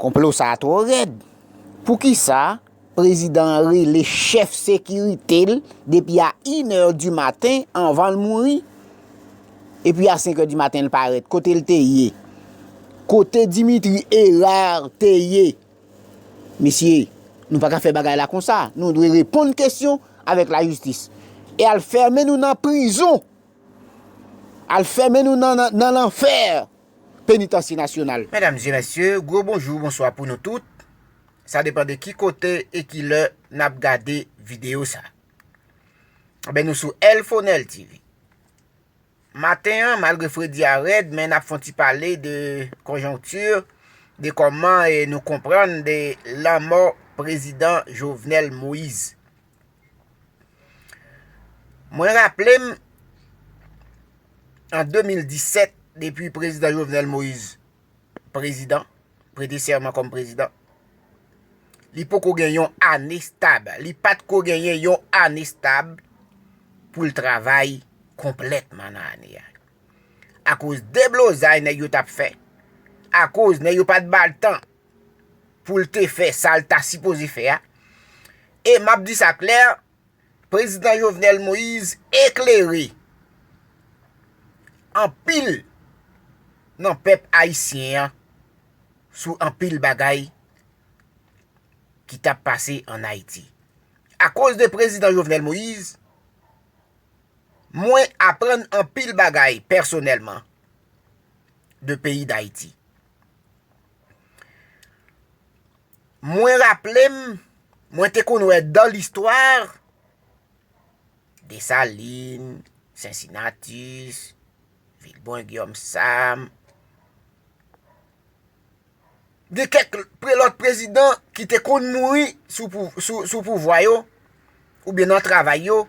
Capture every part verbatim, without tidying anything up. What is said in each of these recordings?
Konplo sa a twò rèd. Poukisa prezidan an rele chèf sekirite l depi a inè di maten anvan l mouri? Epi a senk è di maten l parèt. Kote l te ye? Kote Dimitri Hérard te ye? Mesye, nou pa ka fè bagay la konsa. Nou dwe reponn kesyon avèk lajistis. E al fèmen nou nan prizon. Al fèmen nou nan, nan, nan lanfè penitansye nasyonal. Medam e mesye, gwo bonjou, bonswa pou nou tout. Sa depann de ki kote e ki lè n ap gade videyo sa. Enben, nou sou El Fonel T V. Maten an, malgre fredi a rèd, men n ap fè yon ti pale de konjonkti, de kòman, e, nou konprann de lanmò prezidan Jovenel Moïse. Mwen raple m, an de mil disèt, depi prezidan Jovenel Moïse prezidan, prete sèman kòm prezidan, li poko gen yon ane stab. Li pa t ko genyen yon ane stab pou l travay konplètman nan ane a. Akoz deblozay nèg yo t ap fè, akoz nèg yo pa t ba l tan pou l te fè sa l ta sipoze fè a. E m ap di sa klè, prezidan Jovenel Moïse eklere anpil nan pèp ayisyen an sou anpil bagay ki t ap pase ann Ayiti. Akoz de prezidan Jovenel Moïse, mwen aprann anpil bagay pèsonèlman de peyi Dayiti. Mwen raple m, mwen te konn wè dan listwa, Desalin, Sensinati, Vilbwen, Giyòm Sam, de kèk pre-, lòt prezidan ki te konn mouri sou pou-, sou, sou pouvwa yo, oubyen nan travay yo,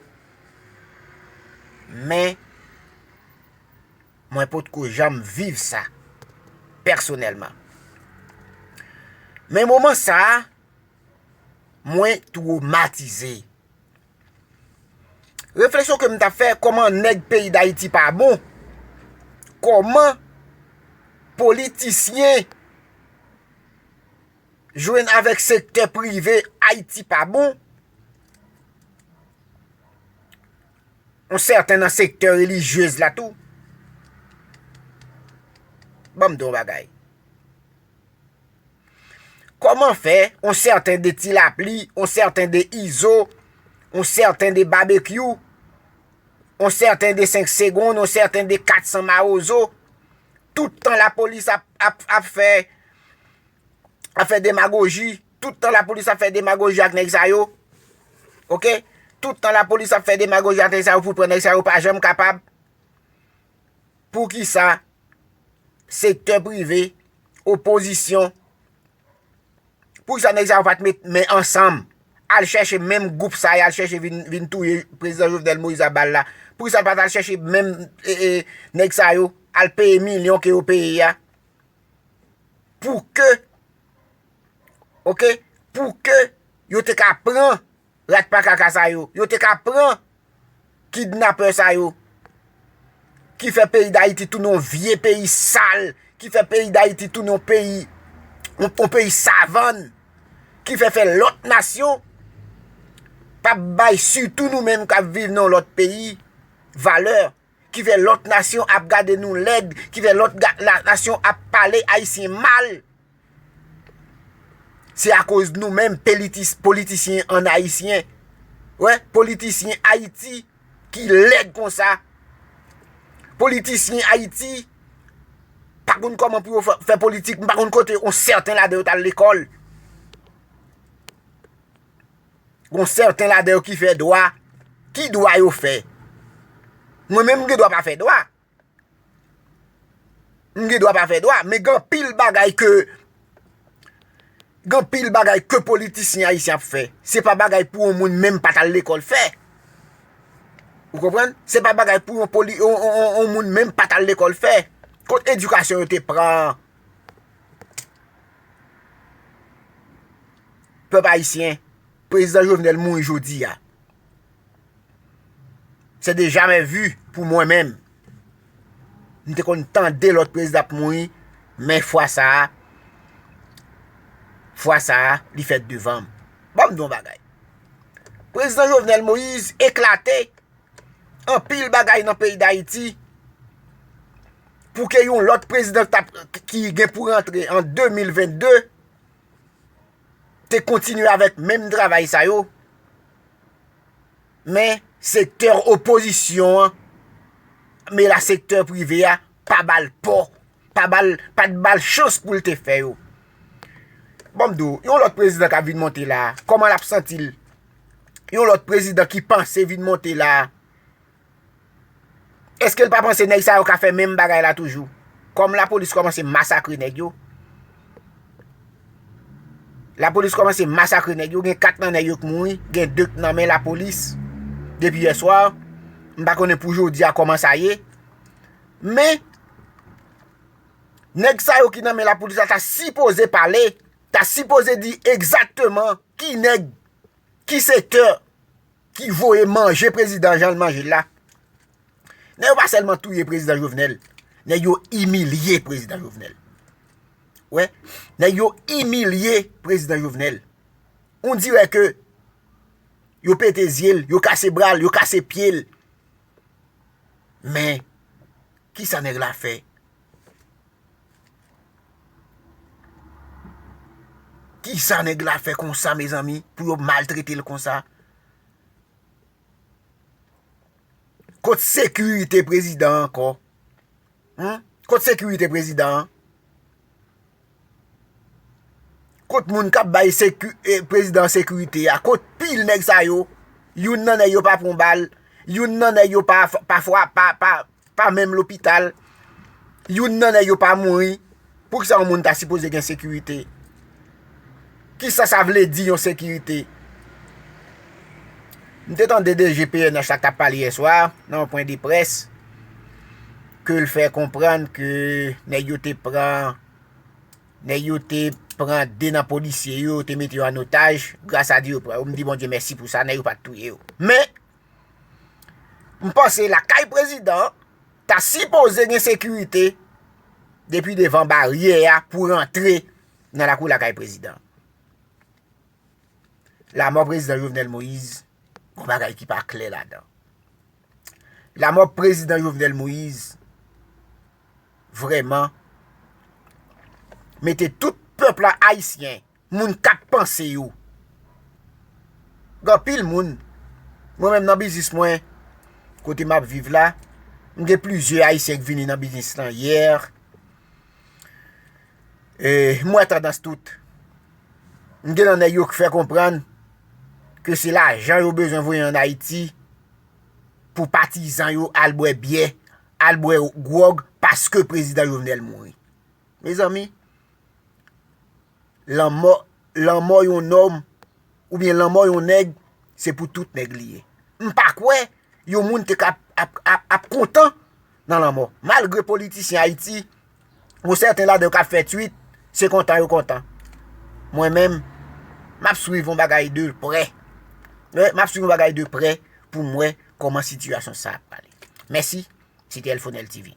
men mwen potko janm viv sa pèsonèlman. Men moman sa a, mwen twomatize. Refleksyon ke m t ap fè, kòman nèg peyi Dayiti pa bon, kòman politisyen jwenn avèk sektè prive Ayiti pa bon, yon sèten nan sektè relijyez la tou. Ban m di w yon bagay. Kòman fè yon sèten de Ti Lapli, yon sèten de Izo, yon sèten de Babekyou, yon sèten de Senk Segonn, yon sèten de Kat San Mawozo, tout tan lapolis ap, ap, ap fè, ap fè demagoji, tout tan lapolis ap fè demagoji ak nèg sa yo, oke? Tout tan lapolis ap fè demagoji ak nèg sa yo pou pran nèg sa yo, pa janm kapab. Poukisa sektè prive, opozisyon, poukisa nèg sa yo pa t met men ansanm, al chèche menm gwoup sa yo, al chèche vin, vin touye prezidan Jovenel Moïse a bal la? Poukisa l pa t al chèche menm, e, e, nèg sa yo, al peye milyon ke yo peye a? Pou ke, oke, pou ke yo te ka pran rat pa kaka sa yo, yo te ka pran kidnapè sa yo, ki fè peyi Dayiti tounen yon vye peyi sal, ki fè peyi Dayiti tounen yon peyi, yon, yon peyi savann, ki fè, fè lòt nasyon p ap bay, sitou nou menm k ap viv nan yon lòt peyi, valè, ki fè lòt nasyon ap gade nou lèd, ki fè lòt ga-, la, nasyon ap pale Ayisyen mal. Se akoz nou menm pelitis-, politisyen ann Ayisyen. Wè, politisyen Ayiti ki lèd konsa. Politisyen Ayiti pa konn kòman pou yo fè, fè politik, m pa konn kote yon sèten ladan yo t al lekòl. Gon sèten ladan yo ki fè dwa. Ki dwa yo fè? Mwen menm, m gen dwa pa fè dwa. M gen dwa pa fè dwa, men gen anpil bagay ke, gen anpil bagay ke politisyen ayisyen ap fè. Se pa bagay pou yon moun menm pa t al lekòl fè. Ou konprann? Se pa bagay pou yon poli-, yon, yon, yon, yon moun menm pa t al lekòl fè. Kot edikasyon yo te pran? Pèp ayisyen, prezidan Jovenel mouri jodi a. Se de jamè vi pou mwen menm. M te konn tande lòt prezidan ap mouri, men fwa sa a, fwa sa a, li fèt devan m. Ban m di w yon bagay. Prezidan Jovenel Moïse eklate anpil bagay nan peyi Dayiti pou ke yon lòt prezidan k t ap, ki gen pou rantre an de mil vennde te kontinye avèk menm travay sa yo. Men sektè opozisyon an, men la sektè prive a, pa ba l pò, pa ba l, pa t ba l chans pou l te fè yo. Ban m di w, yon lòt prezidan k ap vin monte la a, kòman l ap santi l? Yon lòt prezidan ki panse vin monte la a, èske l pa panse nèg sa yo ka fè menm bagay la toujou? Kòm lapolis kòmanse masakre nèg yo, lapolis kòmanse masakre nèg yo, gen kat nan nèg yo k mouri, gen de k nan men lapolis depi yè swa. M pa konnen pou jodi a kòman sa ye. Men, nèg sa yo ki nan men lapolis la ta sipoze pale, ta sipoze di egzakteman ki nèg, ki sektè ki voye manje prezidan jan l manje l la. Nèg yo pa sèlman touye prezidan Jovenel, nèg yo imilye prezidan Jovenel. Wè, nèg yo imilye prezidan Jovenel. On dirè ke yo pete zye l, yo kase bra l, yo kase pye l. Men, kisa nèg la fè? Kisa nèg la fè konsa, mezanmi, pou yo maltrete l konsa? Kot sekirite prezidan an ankò? Hen? Kot sekirite prezidan an? Kot moun k ap bay seku-, eh, prezidan an sekirite a? Kot pil nèg sa yo? Youn nan nèg yo pa pran bal. Youn nan nèg yo pa, pa fwa, pa, pa, pa menm lopital. Youn nan nèg yo pa mouri. Poukisa yon moun ta sipoze gen sekirite? Kisa sa vle di yon sekirite? M te tande D G P N H la k t ap pale yè swa nan yon pwen de près, ke l fè konprann ke nèg yo te pran, nèg yo te pran de nan polisye yo, yo te mete yo an otaj, gras a Dye yo pran yo. M di Bondye mèsi pou sa, nèg yo pa t touye yo. Men, m panse lakay prezidan an ta sipoze gen sekirite depi devan baryè a pou rantre nan lakou lakay prezidan. Lamò prezidan Jovenel Moïse, gon bagay ki pa klè ladan. Lamò prezidan Jovenel Moïse, vrèman, mete tout pèp la ayisyen, moun k ap panse yo. Gen anpil moun, mwen menm nan biznis mwen, kote m ap viv la, m gen plizyè ayisyen k vini nan biznis lan yè. E, m wè tandans tout. M gen nan nèg yo k fè konprann ke se lajan yo bezwen voye ann Ayiti pou patizan yo al bwè byè, al bwè gwòg paske prezidan Jovenel mouri. Mezanmi, lanmò, lanmò yon nonm oubyen lanmò yon nèg, se pou tout nèg li ye. M pa kwè yon moun te ka ap, ap, ap, ap kontan nan lanmò. Malgre politisyen Ayiti, gon sèten ladan yo k ap fè twit, se kontan yo kontan. Mwen menm, m ap swiv yon bagay de prè. Wi, m ap swiv yon bagay de prè pou m wè kòman sitiyasyon sa ap pale. Mèsi, se te Elfonel T V.